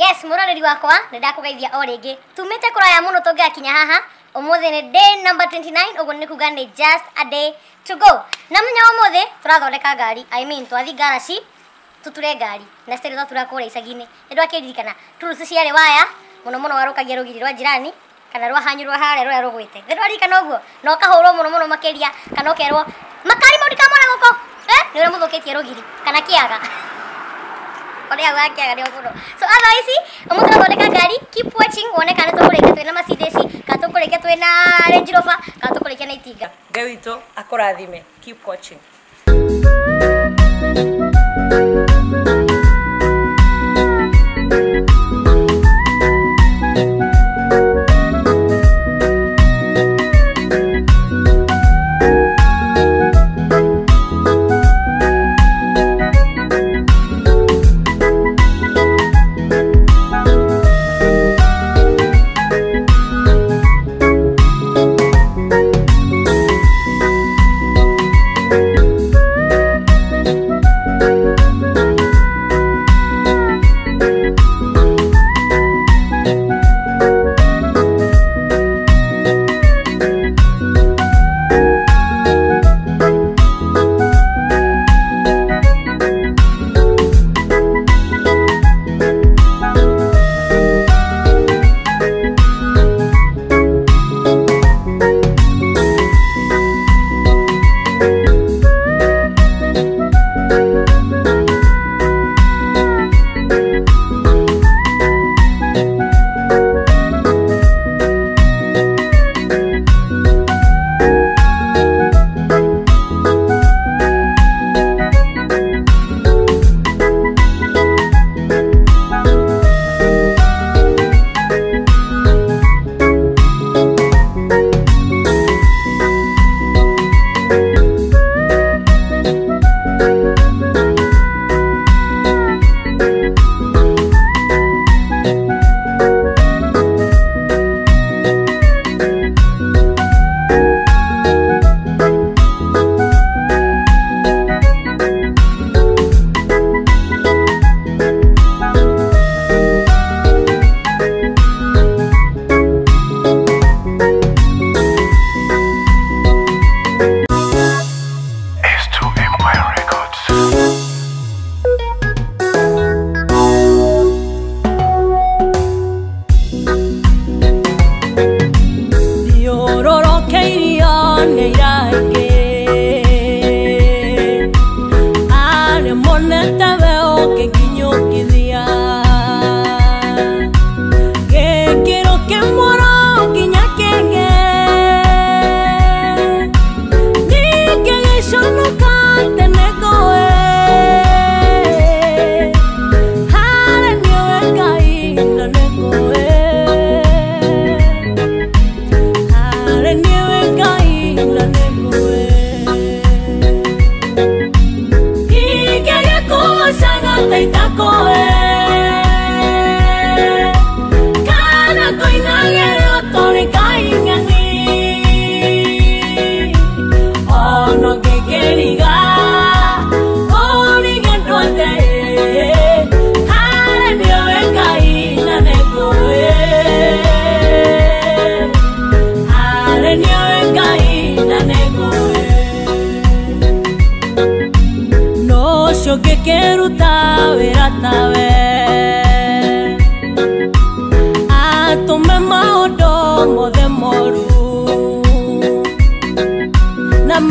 Yes, mũroreri wakwa nĩ ndakũgeithia o rĩngĩ. Tumĩte kũraya mũno tũngĩgakinya haha. Ũmũthĩ nĩ day number 29, ũguo nĩ kuga nĩ just a day to go. Na mũthenya wa ũmũthĩ tũrathondeka ngari. I mean, twathiĩ ngaraci tuture ngari na still twatura kũrĩa icagi-inĩ. Nĩ ndwakĩririkana tools ciarĩ waya mũno mũno warũkagia rũgiri rwa jirani kana rwa hanyu rwa harĩa rũrĩa rũgwĩte. Nĩ ndwaririkana ũguo? Na ũkahũrwo mũno mũno makĩria kana ũkerwo makari mau ndikamona gũkũ. Nĩ ũrĩa mũthũkĩtie rũgiri kana kĩaga. Oria wa kĩaga nĩ ũguo. So otherwise, ũmũthĩ tũrathondeka ngari, keep watching wone kana tũkũrĩkia twĩna Mercedes, kana tũkũrĩkia twĩna Range Rover, kana tũkũrĩkia na itinga. Ngai witũ akũrathime. Keep watching.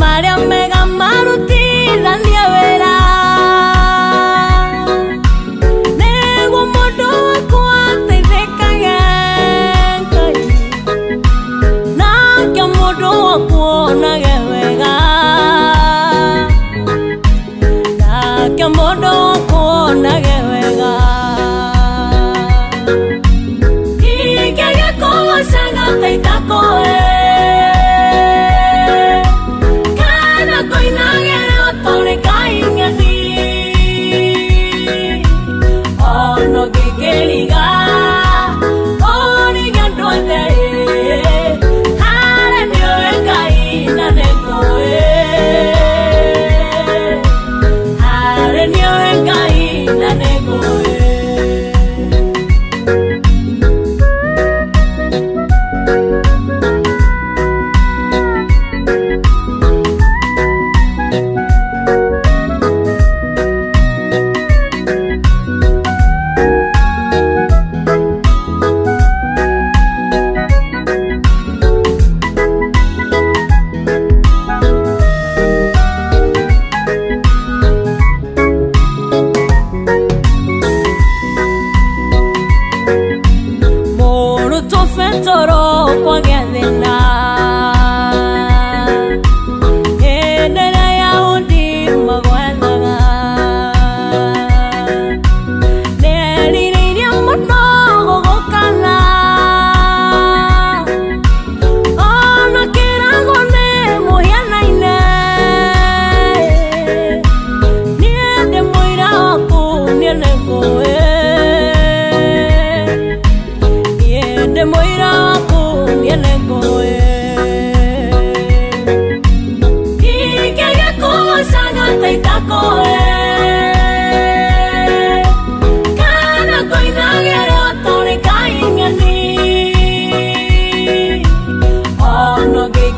Hare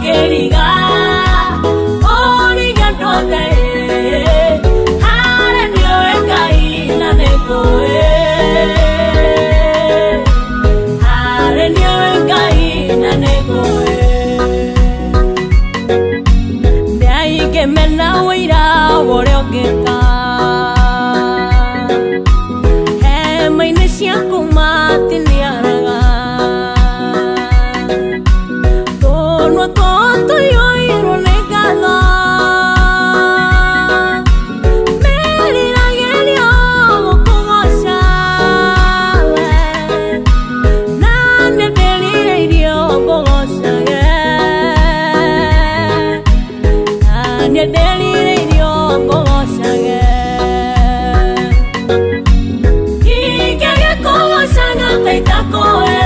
ngĩriga ũriga andũ othe harĩa nĩwe Ngai na nĩngũĩ harĩa nĩwe Ngai na nĩngũĩ nĩ aingĩ mena ũira wa ũrĩa ũngĩka hema-inĩ ciaku matiniaraga tũnua twao tũiyũirwo nĩ ngatho meriragĩria gũkũgooca we na nĩ ndĩrirĩirio ngũgoocage na nĩ ndĩrirĩirio ngũgoocage ingĩgĩkũgoocaga ta itakũĩ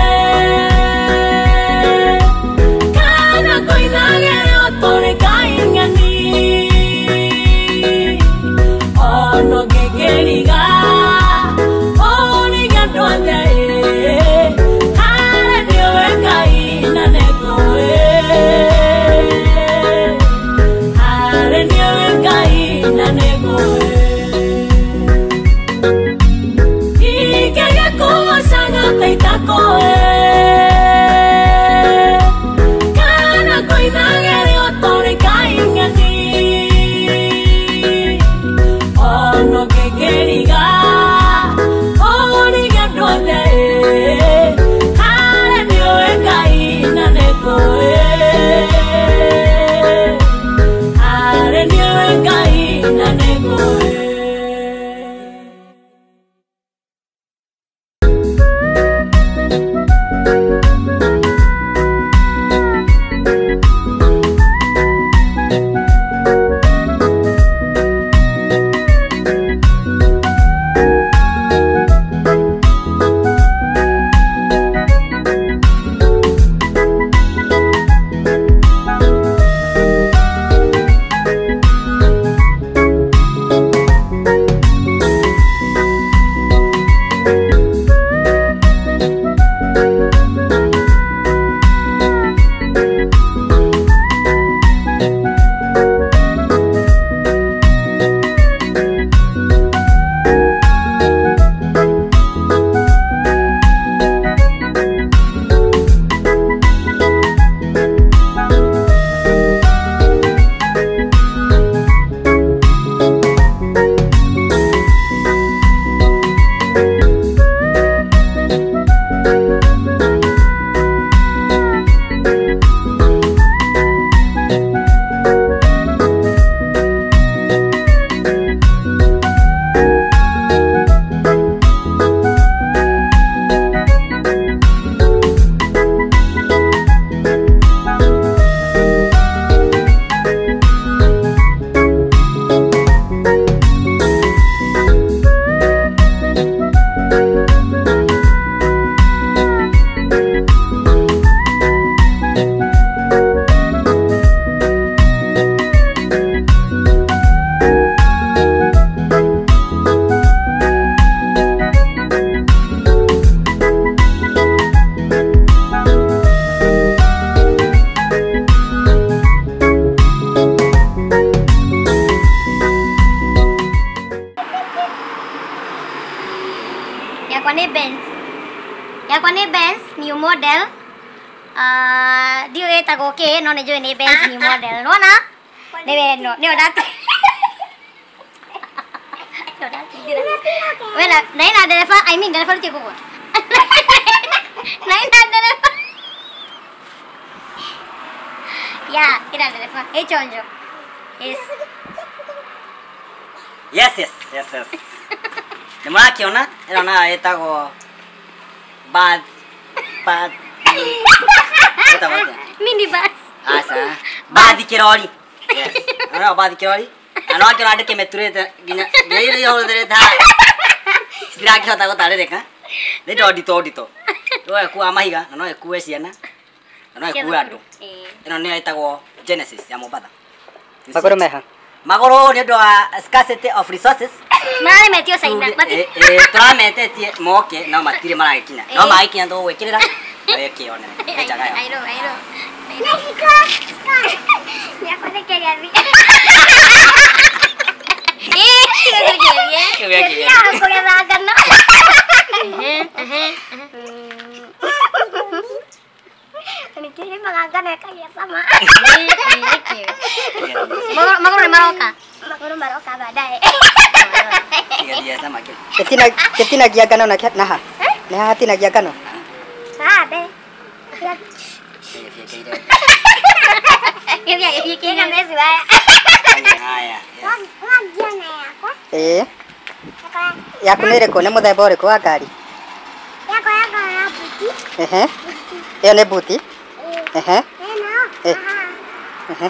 kana kũinagĩra ũtũrĩ Ngai ng'eni ona ũngĩkĩriga ũrige andũ othe harĩa nĩwe Ngai na nĩngũĩ harĩa nĩwe Ngai na nĩngũĩ ingĩgĩkũgoocaga ta itakũĩ kana kũinagĩra ũtũrĩ Ngai ng'eni ona ũngĩkĩriga ũrige andũ othe harĩa nĩwe Ngai na nĩngũĩ harĩa nĩwe Ngai na nĩngũĩ. Yakwa nĩ Benz. Yakwa nĩ Benz new model. Ndiũĩ ĩtagwo kĩ no nĩ njũĩ nĩ Benz new model. Nĩwona? Nĩwe ĩno. Nĩyo ndatindĩra. Wena na ĩna ndereba, I mean ndereba rũtiĩ kũgwa. Na ĩna ndereba. Ya, ĩna ndereba. Ĩ chonjo. Yes. Yes, yes, yes, yes. Nĩ mũrakĩona ĩno nayo ĩtagwo bad bad ĩtagwo atĩa? Minibus. Aca, bathi kĩrori. Yes. Ĩno nayo bathi kĩrori. Na no akĩona ndĩkĩmĩturĩte nginya nginya iria hũthĩrĩte haha. Citirakĩhota gũtarĩrĩka. Nĩ indo nditũ nditũ. No ĩkuaga mahiga na no ĩkue ciana na no ĩkue andũ. Ĩno nĩyo ĩtagwo Genesis ya Mombatha. Magũrũ meha? Magũrũ nĩ ũndũ wa scarcity of resources. Mararemetio China. Tũrametetie moke no matirĩ maragĩkinya. No magĩkinya tũgũgwĩkĩrĩra na wĩkĩonere. Nĩ njega yo. I know, I know. I know. Kũgetha ngano. Nĩkĩrĩmaga ngano ĩkagĩa cama. Magũrũ nĩ maroka. Magũrũ maroka baadaye. Gĩtinagia ngano na ha? Nĩ haha hatinagia ngano? Haha mbere. Gĩthiĩ mezi waya. Ĩĩ. Yaku nĩ ĩrĩkũ? Nĩ mũthemba ũrĩkũ wa ngari? Yakwa ya buti. Ehe. Ĩyo nĩ buti? Ehe. Ehe.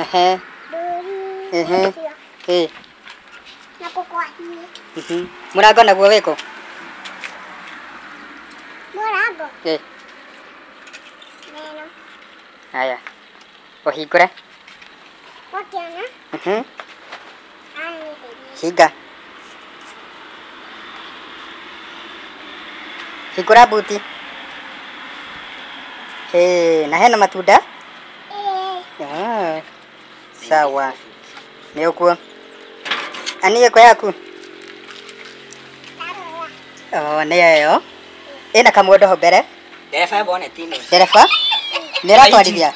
Ehe. Ehe. Ĩĩ. Mũrango naguo wĩkũ? Mũrango? Ĩĩ. Haya. Ũhingũre. Ũkĩona? Hinga. Hingũra buti. Hĩ, na hena matunda? Ĩĩ. Sawa. Nĩ ũguo. Ani ĩko yaku? Oh, nĩ ĩyo. Ĩna kamũndũ hau mbere. Ndereba boneti-inĩ. Ndereba? Nĩ ũratwarithia?